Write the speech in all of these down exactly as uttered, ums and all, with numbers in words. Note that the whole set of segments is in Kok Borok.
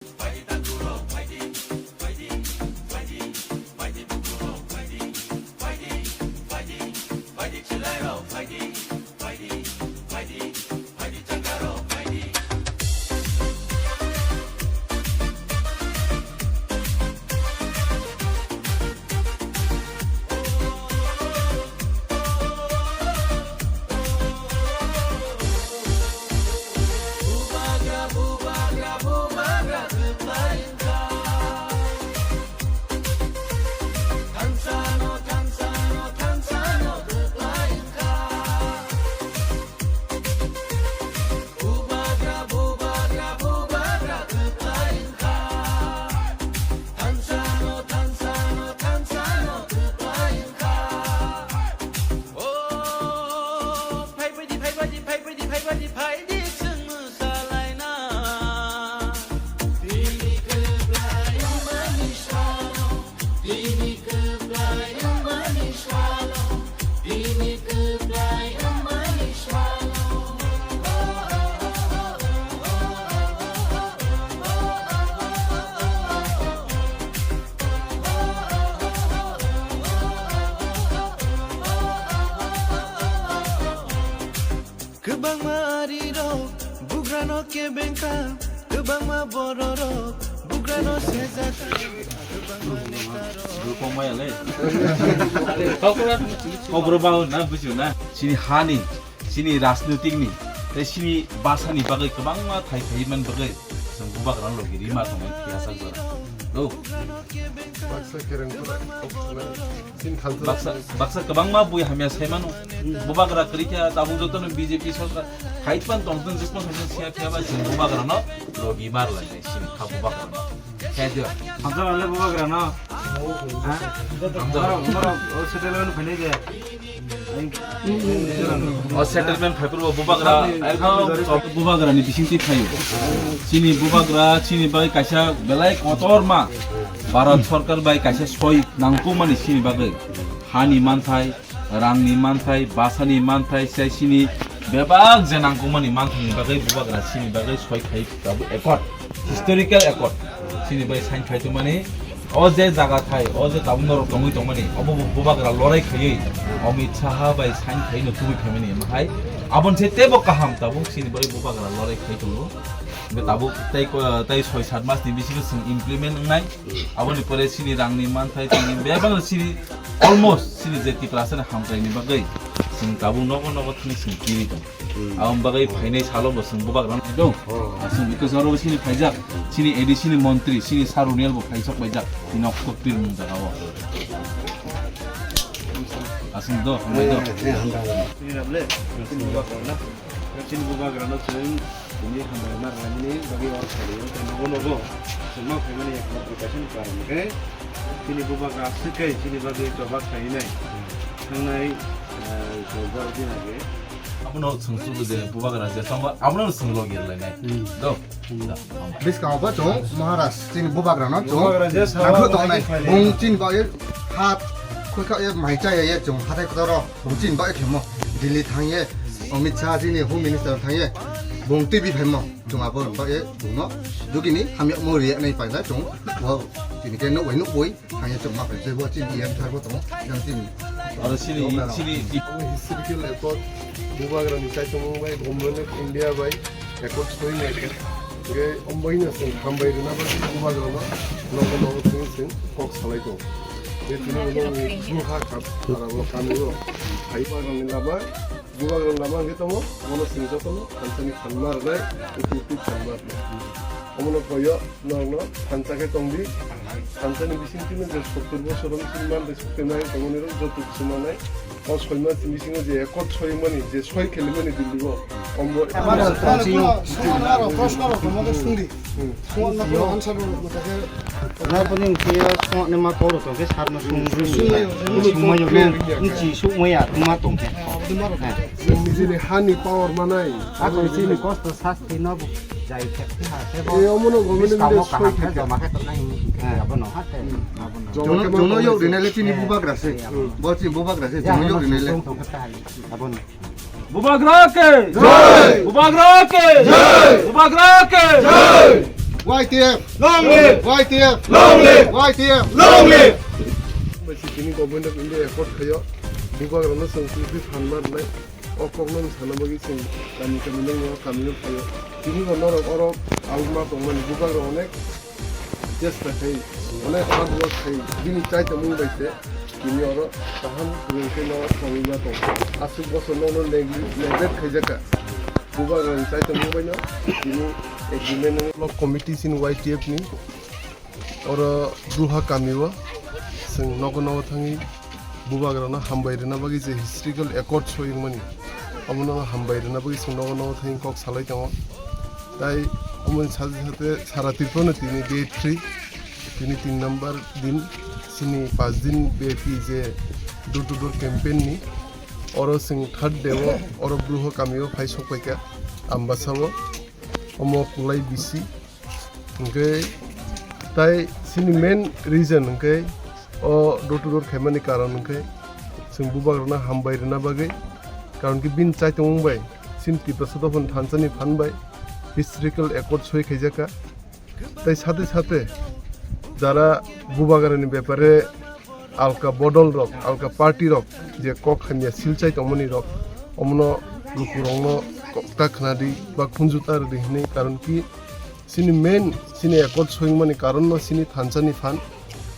O, phai baidi, phai baidi, phai baidi, phai baidi, phai di, chwng mwsalaina. Bini kwplai wngmani salo, bini kwplai wngmani salo, bini kwplai wngmani salo. Kwbangma arirok bugrano kebengkha, kwbangma bororok bugrano sejakha, kwbangma netarok. Rupong maya le. Kokro, kokro bao na, bujio na. Chini hani chini rajnitik ni tei chini bwsani bagwi kwbangma thai phaiman bagwi chwng bubagra logi rima tongwi thiyasa jora. Do. Baksa kereng pura, chini thansa. Baksa, baksa kwbangma bui hamya saimano. Bubagra kwrwi khe tabuk jotono B J P sorkar haipan tongtwng jismo saimano siya phiya ba chwng bubagrano logi mar lai nai chini kha bubagrano. Khe dio. Hamsa wale bubagrano. Ha? Hamsa. Hamsa, hamsa, o settlement phainai de. O settlement phaiphuru bo bubagra ekdom bubagra ni bisingtwi phaio. Chini bubagra chini bai kaisa belai kotorma Bharat Sarkar bai kaisa soi nangkukmani chini bagwi. Hani manthai, rangni manthai, bwsani manthai, sai chini bebak je nangkukmani manthaini bagwi bubagra chini bagwi soi khai tabuk accord, historical accord. Chini bai sign khai tongmani. O je jaga thai, o je tabuk norok tongwi tongmani, obo bo bubagra lorai khaiwi Amit Saha bai sign khaiwi no tubui phaimani, omo hai aboni se teibo kaham tabuk chini bai bubagra lorai khai tongo. Hingke tabuk tei ko-, tei soi sat mas ni bisingo chwng implement wngnai. Aboni pore chini rangni manthai, chini bebak chini almost chini je Tiprasa ni hamkrai ni bagwi chwng tabuk nogo nogo thani chwng kiri tong. Hmm. Aboni bagwi phainai salo bo chwng bubagrano dong. Oh. Chwng bikos oro chini phaijak, chini A D C ni montri, chini Sir Roniel bo phaisok paijak, nok kok pir mung jaga o. Aswng do, hambai do. Eh, eh, hambai. Chini rable, chini bubagrano, chini bubagrano chwng, chini hambai ma rani bagwi or khali, tei nogo nogo, chwng ma phaimani ekmatro kaisa ni karon khe, chini bubagra aswk khe, chini bagwi choba khainai, thangnai, eh, choba din age. Abono chwng chubu je bubagra je tongo, abono chwng logi rwlainai. Hmm. Do. Hmm. Do. Bwskango bo chwng Maharaj chini bubagrano chwng bubagra je sawa nangkuk tongnai. Bung chini bagwi hat khulkha ye mai cha ye chwng hathai kotoro bung chini bagwi khemo Delhi thang ye Amit Shah chini Home Minister thang ye bung twi bi phaimo chwng abo bagwi bungno dugini hamya mo riya nai paida chwng bo tini ke nuk bai nuk boi. Thangya chwng ma phai, tei bo chini E M sir bo tongo, yang chini. Aro chini, chini. Historical accord, bubagra ni kaitor mung bai, Government of India bai, accord soi nai khe. Hingke, om bai no chwng hambai rwna bai, bubagra no, nogo nogo thangwi chwng kok salai tongo. Hingke, tini ulo ni bwkha kap, ara ulo kami ulo, phai bubagra ni lama, Bubagra lama hingke tongo, bono chwng jotono thansani phan ma rwnai, uti uti phan ma rwnai. Omono koyo norokno thansa khe tongdi, thansani bisingtwino je sottur bosor wng chini mantai sottur nai tongmani rok joto chwng manai. O soi mas ni bisingo je accord soi mani, je soi khe limani Delhi o, ombo. Proshno rok, proshno rok, tamo khe sungdi. Songna puni hwnkhe songni ma kok rok tongkhe sarno songwi songmai rok nung chi songmaya tongma tongkhe. Nijini hani power manai. Ako chini kosto sasti no jai khe ha khe bo. E omono government biskamo kaham khe joma khe tongnai hini khe abono ha khe. Jono jono yok rinai le chini bubagra se. Bo chini bubagra se jono yok rinai le. Abono. Bubagra ke! Jai! Bubagra ke! Jai! Bubagra ke! Jai! Y T F! Long live! Y T F! Long live! Y T F! Long live! Tini Government of India accord khayo, bubagrano chwng twi phan ma rwnai, o kokno wng sana bagwi chwng kami kami nangno kami nung phaio. Tini bo norok oro ang ma tongmani bubagra onek chesta khai, onek hard work khai, bini chai tongmung bai se tini oro kaham kwrwng khe no tongwi ma tong. Aswk bosor no no neglect khaijak kha. Bubagra ni chai tongmung bai no tini agreement no. Block committee sin Y T F ni oro Bruha kami o chwng nogo nogo thangwi bubagrano hambai rwna bagwi je historical accord soi wngmani, omono hambai rwna bagwi chwng nogo nogo thangwi kok salai tongo. Tai omoni sate sate sara Tripura no tini day three, tini tin number din, chini pas din byapi je door to door campaign ni, oro chwng third day o oro Bruha kami o phai sok paikha Ambasa o, omo Kulai bisi. Hwnkhe tai chini main reason hwnkhe o door to door khaimani karon hwnkhe chwng bubagrano hambai rwna bagwi, karon khe bini chai tongmung bai chini Tiprasa dophani thansa ni phan bai historical accord soi khaijak kha. Tai sate sate jara bubagrani bepare alka bodol rok, alka party rok je kok hamya silchai tongmani rok, omono lukurokno kok ta khna di ba khunju ta rwdi hwnwi, karon ki chini main chini accord soyungmani karon no chini thansa ni phan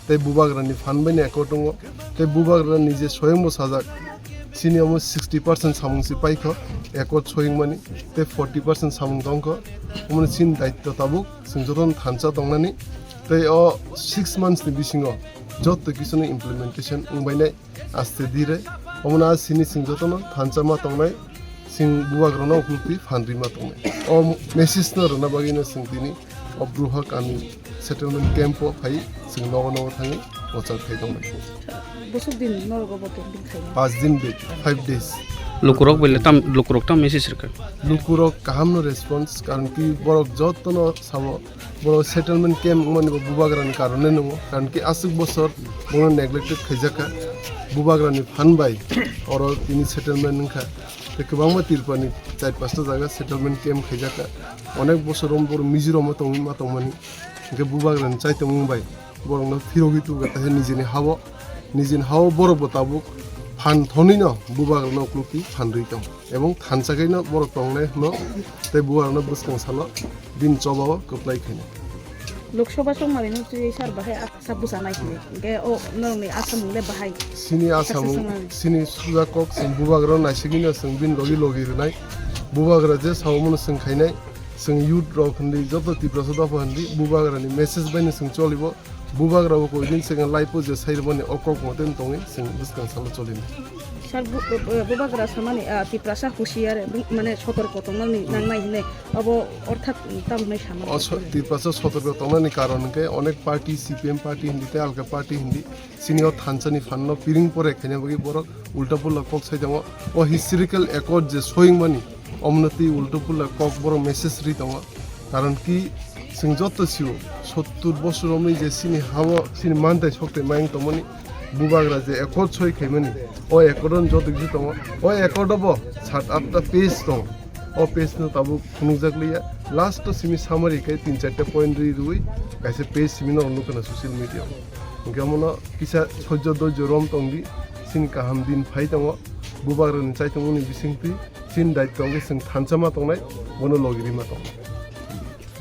tei bubagra ni phan bai ni accord tongo, tei bubagra ni je soyung bo sajak chini omo sixty percent samung si paikho accord soyungmani, tei forty percent samung tongkho, omo chini daitto tabuk. Chwng jotono thansa tongnani, tei o six months ni bisingo joto kisuno implementation wngbainai aste dire. Omono a sini chwng jotono thansa ma tongnai, chwng bubagrano uklukti phan rima tongnai. O message no rwna bagwino chwng tini o Bruha kami settlement camp o phai chwng nogo nogo thangwi prochar khai tongnai. Bwswk din norok obo camping khainai? Pas din bek, five days. Lukurok bai le tam, lukurok tam message rwkha? Lukurok kahamno response, karon ki borok jotono samo, borok settlement camp wngmani bo bubagrani karonne nungo, karon ki aswk bosor bono neglected khaijakha, bubagrani phan bai oro tini settlement wngkha. Tei kwbangma Tripurani char pasta jaga settlement camp khaijakha, onek bosor borok Mizoram o tongwi ma tongmani, hwnkhe bubagrani chaitomung bai borokno phirogwi tubuka, tei nijini hao, nijini hao borok bo tabuk phan thonwi no bubagrano uklukti phan rwi tongo, ebong thansa khe no borok tongnai hwno tei bubagrano bwskang salo bini choba o kwplai khainai. Lok Sabha chongmani no twi sar bahai asa bwsa nai khe, hwnkhe o norokni asamung le bahai? Sini asamung, sini suja kok, chwng bubagrano naisigwi no chwng bini logi logi rwnai, bubagra je sao mono chwng khainai, chwng youth rok hindi, joto Tiprasa dopha hindi, bubagrani message bai no chwng cholibo. Bubagra bo koidin chwng life o je sairwmani o kok moten tongwi chwng bwskang salo cholinai. Sir, bu-, bu-, bubagra samani, ah, Tiprasa husiar, bu-, mane sotorko tongnani nangnai hinwi abo orthat tamo hinwi sama? O so-, Tiprasa sotorko tongnani karon hwnkhe onek party, C P M party hindi tei alka party hindi chini o thansani phanno piring pore khaina bagwi borok ulta pulla kok sai tongo. O historical accord je soyingmani, omono twi ulta pulla kok borok message ri tongo. Karon ki chwng joto sio, sottur bosor romwi je chini hao, chini mantai sokthai mayung tongmani, bubagra je accord soi khaimani, o accord on joto kisi tongo. O accord o bo sat atta page tongo. O page no tabuk phunukjak liya. Last o simi summary khe tin charta point ri rwi kaisa page simi no nukha na social media o. Hwnkhe omono kisa sojjo doijo rom tongdi, chini kaham din phai tongo, bubagrani chaitomungni bisingtwi chini daityo hwnkhe chwng thansa ma tongnai, bono logi rima tongnai.